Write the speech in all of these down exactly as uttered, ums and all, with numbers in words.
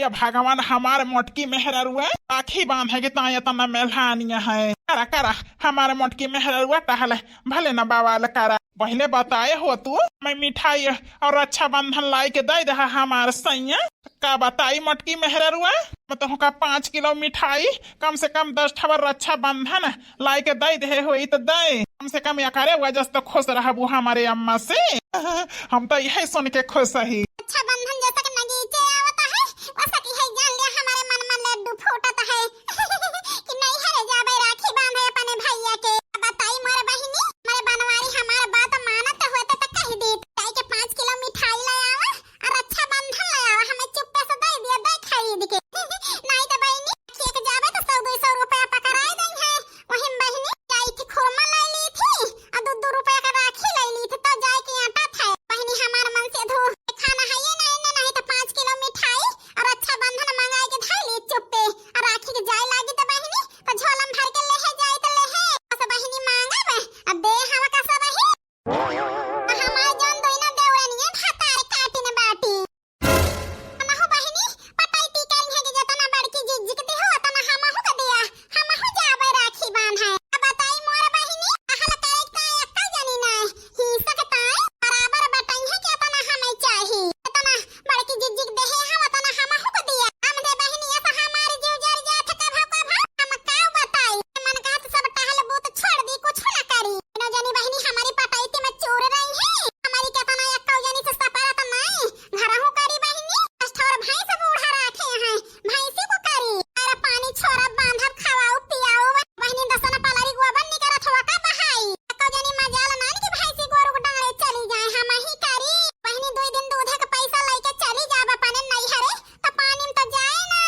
ये भगवान, हमार मोटकी मेहररुआ राखी बांधे के ताई एतना मेल्हानिया है। करा, करा, हमार मोटकी मेहररुआ टहले, भले न बवाल करा। पहिले बताए हो तू, मैं मिठाई और रक्षाबंधन लाई के दे दे हमार सैया। का बताई मोटकी मेहररुआ, मैं तोहका पाँच किलो मिठाई, कम से कम दस ठवर रक्षाबंधन लाई के दे दे होई त दे। कम से कम एकरे वजह से तो खुश रहबू हमारे अम्मा से। हम तो यही सुन के खुश ही। रक्षाबंधन जैसा कि नगीचे आवता है, वैसा कि है जान लिया हमारे मन में लड्डू फूटत है कि नैहर जाबे राखी बांधे अपने भैया के। बताई मोर बहिनी, मोर बनवारी हमार बात मानत होत त कह दीत, जाई के पाँच किलो मिठाई ले आवा और रक्षाबंधन ले आवा, हमें चुप्पे से दे दिया, दे खरीद के। नहीं तो बहिनी, खेत जाबे तो सौ दो सौ रुपया पकड़ाए दई है। वही बहिनी जाई थी, खुरमा ले ली थी और दो दो रुपया का राखी ले ली थी, तो जाए के आटा था। बहिनी हमार मन से धो खाना है ये नहीं, नहीं तो पाँच किलो मिठाई और रक्षाबंधन मंगाए के धर ली चुप्पे और राखी के जाए लागी तो बहिनी तो झोलम भर के लेहे जाए तो लेहे। बस बहिनी मांगब अब दे हवा का सब ही। हमार जौन दोइना देवरनिया भतार काटिन बाटी। हमहू बहिनी पटैती करिहे जे जतना बड़की जिज्जी के देहो, ओतना हमहू के दिया। हमहू जाबे राखी बांधे। अब बताई मोर बहिनी, कहल करे के ताई एक्का जनी नाय, हिस्सा के ताई बराबर बटैहे के ओतना हमें चाही। ओतना बड़की जिज्जी के देहे हम, ओतना हमहू के दिया। हम दे बहिनी, ऐसा हमारी जीव जर जात है कभो कभो। हम का बताई, मन कहत सब टहल बूत छोड़ दी, कुछ ना करी। तीनों जनी बहिनी हमारी पटैती में चूर रही हैं। हमारी केतना एक्का जनी से सपरत नाई। घरहू करी बहिनी, दस ठौर भैंस बूढ़ा राखे हैं, भैंसी को करी। अरे पानी छोड़ब, बांधब, खवाऊ, पियाऊ, बहिनी दसना पलारी गोबर निकरत हवा का बहाई। एक्का जनी मजाल नान की भैंसी गोरू के डांड़े चली जाए, हम ही करी। बहिनी दुई दिन दूधे के पैसा लेके चली जाब अपने नैहरे, त पानी में तो जाए ना।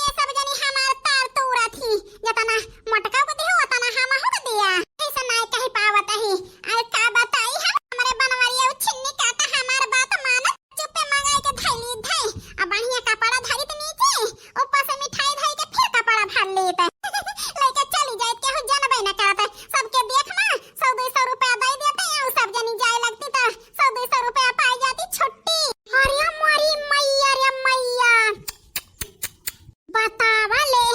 ये सब जनी हमार तार तूरा थी, जतना मोटका को दिहो, ओतना हमहू को दिया। ऐसा नाय कही पावत ही। अरे का बताई हम, हमरे बनवरिया उ छिन्नी काटा हमार बात मानत, चुप्पे मंगाई के धई ली धई। अब बढ़िया कपड़ा धरी त नीचे, ऊपर से मिठाई धई के फिर कपड़ा भर ली त लेके चली जाए, केहू जानबे न करत। सबके देख ना, सौ दो सौ रुपया दे देते हैं, और सब जनी जाए लगती त सौ दो सौ रुपया पाई जाती छुट्टी। अरे मोरी मैया रे मैया। बतावा ले,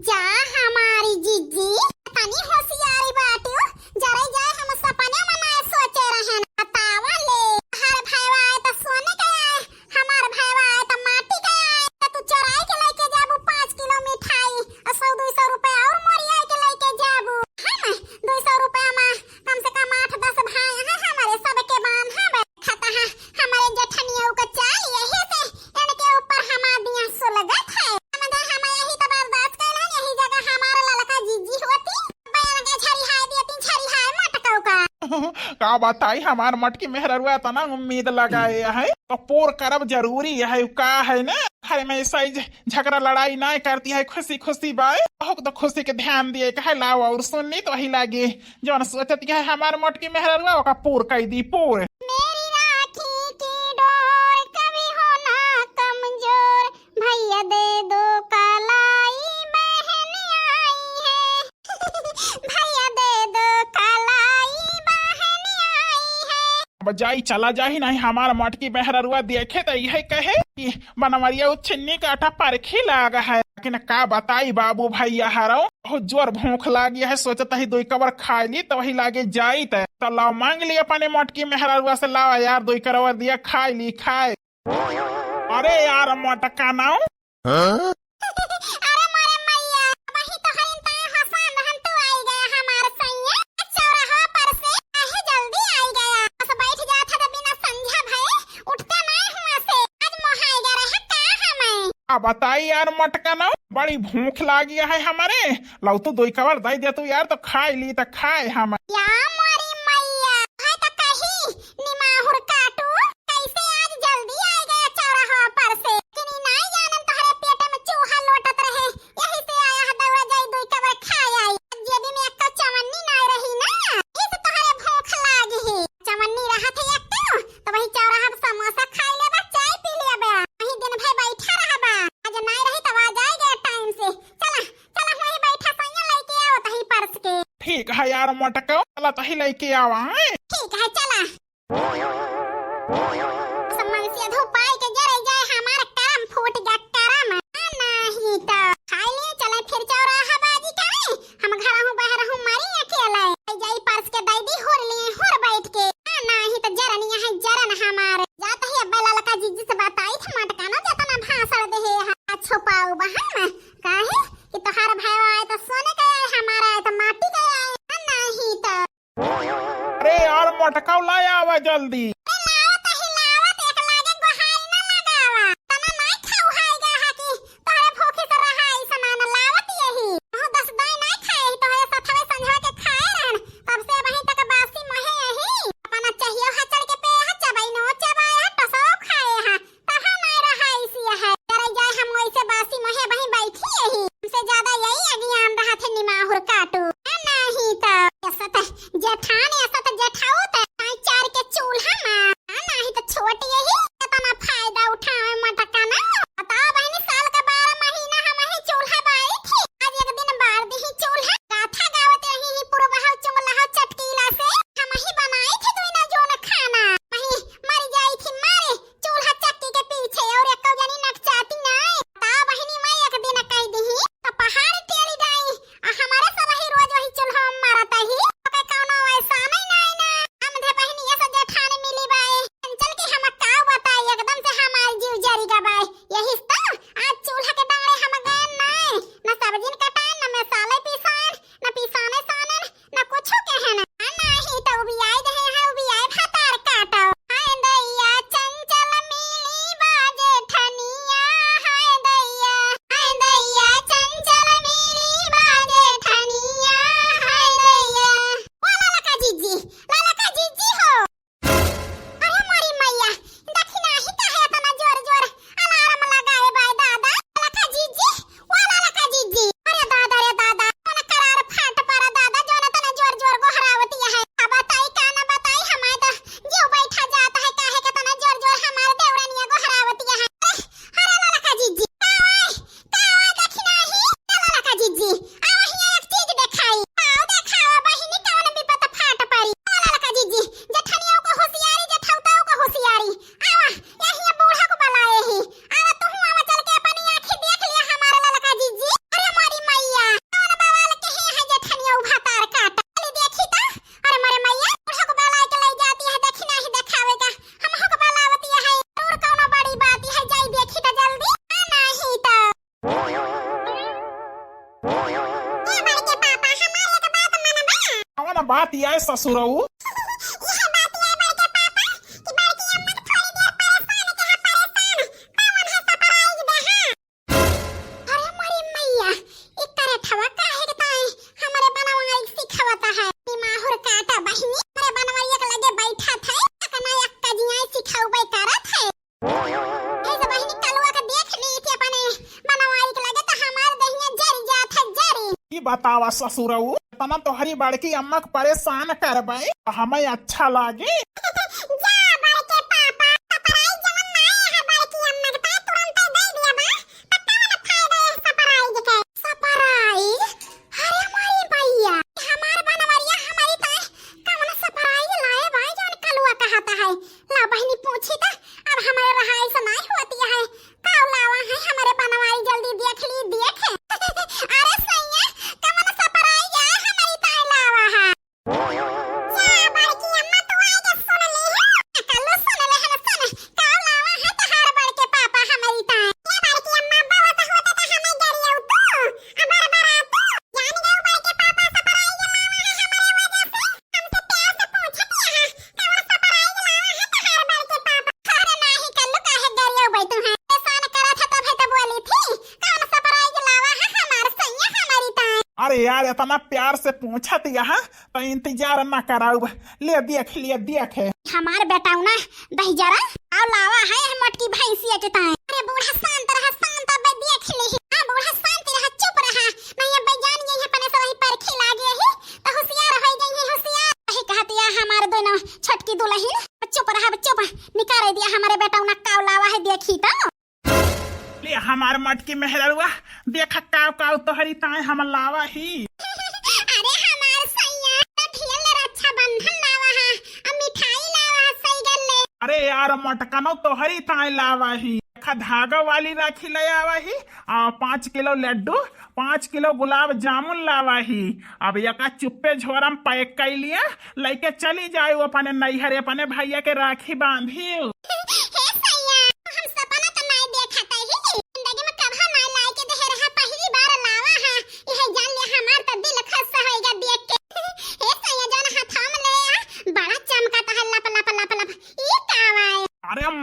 जा हमारी जिज्जी, तनी होशियारी बाटियो, जरे जाए हम सपने में ना सोचे रहन। बतावा ले, हर भैवा आए त सोने के आए, हमार भैवा आए त माटी के आए, त तू चोराई के लेके जाबू पाँच किलो मिठाई, और सौ दो सौ रुपया और मोरियाई के लेके जाबू। हम दो सौ रुपया में कम से कम आठ दस भाई हैं हमारे, सबके बांधब। खतहा हमारे जेठनिया के चाल यही से इनके ऊपर हमार दिया सुलगत है। हम दे हम यही तो बर्दाश्त कर लें, यही जगह हमारे ललका जीजी होती, बयान के झरिहाय देती, झरिहाय मटकऊ का। का बताई, हमार मटकी मेहररुआ इतना उम्मीद लगाए है, तो पूर करब जरूरी है, का है ना, घर में ऐसा ही झगड़ा लड़ाई ना करती है, खुशी खुशी बाए। बहुत तो खुशी के ध्यान दिए, कहे लाओ और सुन ली तो वही लागे। जौन सोचत है हमार मोटकी मेहररुआ, ओका पूर कई दी, पूर। मेरी राखी की डोर कभी हो ना कमजोर, भैया दे दो कलाई बहन आई है। भैया दे दो कलाई बहन आई है। अब जाई, चला जाही, नहीं हमार मोटकी मेहररुआ देखे तो यही कहे कि बनवरिया उ छिन्नी काटा परखी लाग है। लेकिन का बताई बाबू भैया हरौ, बहुत जोर भूख लागी है, सोचत ही दुई कवर खाई ली, तो वही लागे जाई त। तो लाओ मांग ली अपने मोटकी मेहररुआ से, लाओ यार दुई कवर दिया, खाई ली, खाए। अरे यार मोटका नाऊ। हाँ? अरे मोरे मैया, वही तो हरिन ता हसान रहन तू आई गया हमार सैया। चौराहा पर से काहे जल्दी आई गया? बस बैठ जात है तो बिना संझा भये उठते नहीं हुआ से। आज मोहाई गया रहे का हमें? अब बताई यार मोटका नाऊ, बड़ी भूख लागी है हमारे। लाओ तो दुई कवर दई दे तू यार, तो खाई ली तो खाए हम। या मोरी मैया, है तो कही निमाहुर काटू, कैसे आज जल्दी आई गया चौराहा पर से? लेकिन ई नाई जानन तोहरे पेट में चूहा लोटत रहे, यही से आया है दौड़ा जाई दुई कबर खाए आई। जेबी में एक तो चवन्नी नाई रही ना, इस तोहरे भूख लागी ही। चवन्नी रहत है एक तो, तो वही चौराहा पर समोसा खाई लेबा, चाय पी लेबा, वही दिन भर बैठा रहबा। आज नाई रही तब आ जाए गया टाइम से। चला, चला वही बैठा सैया लेके आओ तही परस के। ठीक है यार मोटको, चला तही लेके आवा है। ठीक है चला। समस्या धो पाई के जरे जाए हमार करम फूट गया करम। ए यार मोटकऊ, ला आवा जल्दी। ए, लावत ही लावत, एक लागे गोहाई न लगावा। तना नाई खाऊ हाई गा हा कि तोहरे भूखी से रहाई समान लावत यही। महू दस दाई नाई खाए ही, तोहरे सथवे संझवा के खाए रहन। तब से अबहीं तक बासी मोहे यही। अपना चाहियो हा चल के पे हा, चबाई नो चबाए हा, टसो खाए हा। तहाँ नाई रहाई सी है। करे जाए हम वैसे बासी मोहे अबहीं बैठी यही। हमसे ज्यादा यही अज्ञान रहत है निमाहुर काटू। ए, नहीं तो। असत जेठान, असत जेठाऊ ते, आई चार के चूल्हा मा। आ, नाही तो छोट यही, इतना फायदा उठावे मटका ना। बताओ बहिनी, साल का बारह महीना हम ही चूल्हा बारी थी। आज एक दिन बार दी ही चूल्हा। गाथा गावत रही ही पुरबहा चुंगलहा चटकीला से। हम ही बनाई थी दुइना जोन खाना। वही मर जाई थी मारे। चूल्हा चक्की के पीछे और एको जनी नकचाती नाय। ता बहिनी मैं एक दिन कह दीही, तो पहाड़ टेली जाई, आ हमारे सब ही रोज वही चूल्हा में मरत ही। ओके कौनो वैसा नहीं, नहीं ना। हम धे बहिनी ये सब जेठान मिली बाए। चल के हम का बताई, एकदम से हमार जीव जरी गा बाए। यही तो आज चूल्हा के डाले हम गए नाय, न सब्जी न कटाए, न मसाले पिसाए, न पिसाने साने, ना कुछो कहे ना। आ नाही त उबियाई देहे है, उबियाई भातार काटो। हाय दैया चंचल मिली बाजे ठनिया, हाय दैया। हाय दैया चंचल मिली बाजे ठनिया, हाय दैया। ओ ललका जीजी, ललका जीजी हो। अरे मोरी मैया, दखिनाही काहे एतना जोर जोर अलार्म लगाए बाय दादा? ललका जीजी, ओ ललका जीजी। अरे दादा रे दादा, कौन करार फाट पड़ा दादा, जौन एतना जोर जोर गोहरावतिया है। अब बताई का ना बताई, हमार तो जीव बैठा जाता है, काहे के एतना जोर जोर हमार देवरनिया गोहरावतिया है। अरे ललका जीजी, का ओए? का हो दखिनाही? ए ललका जीजी, आवा हियाँ एक चीज देखाई। आओ देखावा बहिनी, कवन विपत फाट पड़ी। ए ललका जीजी, जेठनियो को होशियारी, जेठौताओ को होशियारी। आवा, यहिया बूढ़ा को बलाए ही। आवा, तुहू आवा, चल के अपनी आँखी देख लिया हमारे ललका जीजी। अरे मोरी मैया, कवन बवाल के है, है जेठनियो भातार काट। चली देखी ता। अरे मोरे मैया, बूढ़ा को बलाए के ले जाती है, दखिनाही देखावे का। हम हक बलावती है, और कौनो बड़ी बात है, जाई देखी ता जल्दी। आ नाही ता। ए बड़के पापा, हमार एक बात मनबा? कौन बात ये ससुरऊ? यह बात ये बड़के पापा कि बड़की अम्मा के थोड़ी देर परेशान के है, परेशान। कौन है surprise दे, हाँ? अरे मोरी मैया, ई करेठवा काहे के ताई हमरे बनवारी सिखावता है? ई माहुर काटा बहिनी, हमरे बनवारी एक लगे बैठा थे, अकना अक्का जियाई सिखाउबे करत है। ऐसे बहिनी कलुआ के देख ली थी अपने बनवारी के लगे, तो हमार दहिया जरी जात है, जरी। ई बतावा ससुरऊ, इतना तोहरी बड़की अम्मा के परेशान करबे, तो हमें अच्छा लागे? जा बड़के पापा, surprise जवन नाई है बड़की अम्मा के, ताई तुरंते दे दिया बा, तो कौन फायदा है surprise के? Surprise? अरे मोरी मैया, हमार बनवरिया हमारी ताई कौन surprise लाए बा, जवन कलुआ कहता है? ला बहिनी पूछी त, अब हमारे रहाई से नाई होती है। का लावा है हमारे बनवारी, जल्दी देख ली, देखे। अरे सैया, कवन surprise आए हमारी ताई लावा है? जा बड़की अम्मा, तू आए के सुन ली हो? कल्लू सुन ले हम, सुन। का लावा है तहार बड़के पापा हमारी ताई? ए बड़की अम्मा, बहुत होता तो हमें गरियौ तू। अबर बरा तू। जान गयो बड़के पापा surprise लावा है हमारे वजह से। हमसे प्यार से पूछत यहाँ, कवन surprise लावा है तहार बड़के पापा? अरे नाही कल्लू, काहे गरियौ बे तू है? एहसान करत है तभे तो बोली थी, कवन surprise लावा है हमार सैया हमारी ताई? अरे यार, इतना प्यार से पूछत यहाँ, तो इंतजार न कराऊ, ले देख, ले देख। हमार बेटौना दहिजरा, आओ लावा है हम मोटकी भैंसिया के ताई। अरे बूढ़ा शांत रहा, शांत, अबे देख ले। हाँ बूढ़ा शांत रहा, चुप रहा, नहीं अबे जान गई है अपने से वही परखी लागे ही, तो होशियार हो गई है, होशियार। वही कहतिया हमार दोनों छोटकी दुलहिन, चुप रहा, चुप, निकारे दिया हमारे बेटौना काव लावा है, देखी तो। ले हमार मटकी मेहररुआ, देखा काव काव तोहरी ताई हम लावा ही। अरे हमार सैया, तो ढेर रक्षाबंधन लावा है, अब मिठाई लावा है, सही गल ले। अरे यार, मटकनो तोहरी ताई लावा ही। देखा धागा वाली राखी ले आवा ही, आ पाँच किलो लड्डू, पाँच किलो गुलाब जामुन लावा ही। अब एका चुप्पे झोरम pack कई लिया, लइके चली जाए अपने नैहर, अपने भैया के राखी बांधी। हे सैया, हम सपना त नाय देखत ही, जिंदगी में कभो नाय लाय के देहे रहा, पहली बार लावा है। यह जान ले हमार त दिल खुश होइगा देख के। हे सैया, जौन हथवा में ले आ, बड़ा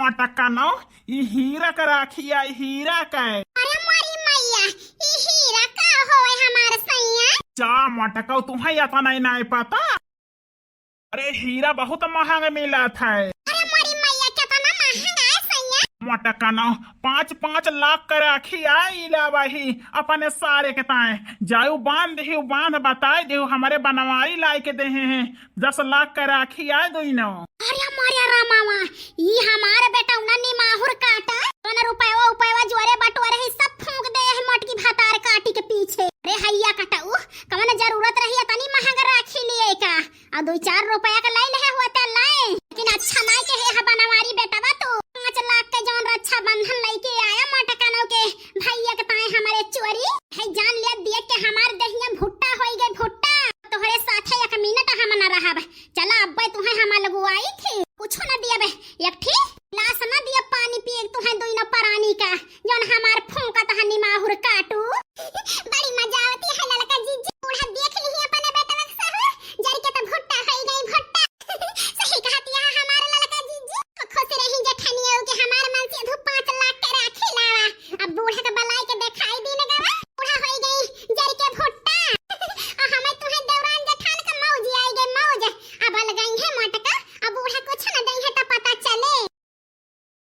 मटकनो, ई हीरा क राखी आई, हीरा क। अरे मोरी मैया, ई हीरा का होए हमार सैया? जा मटकउ, तुहैं अतना नहीं पता। अरे हीरा बहुत महंग मिलत है। अरे मोरी मैया, केतना महंग है सैया? मटकनो, पाँच पाँच लाख क राखी आई ला वही अपने सारे के ताए। जाऊ बांध देहु, बांध बताए देहु, हमरे बनवारी लाइ के देहे हैं। दस लाख क राखी आए दुइनो। अरे मोरे रामावा, ई हमार बेटौना निमाहुर काटा, कौन रुपयवा उपयवा जोरे बटोरे ही सब फूंक दे है मोटकी भतार काटी के पीछे। अरे हैया कटऊ, कौन जरूरत रही इतनी महंग राखी लिए का? आ दो चार रुपया के लाई लेहे होते लाई, लेकिन अच्छा नाई के है बनवारी बेटवा तू। पाँच लाख के जौन रक्षाबंधन लइके आया मोटकनो के भैया के ताए हमरे चोरी है, जान लिया देख के हमार देहिया भुट्टा होई गए भुट्टा। तोहरे साथे एक मिनट हम न रहब। चला अब्बे तुहे हम लगुआई थी।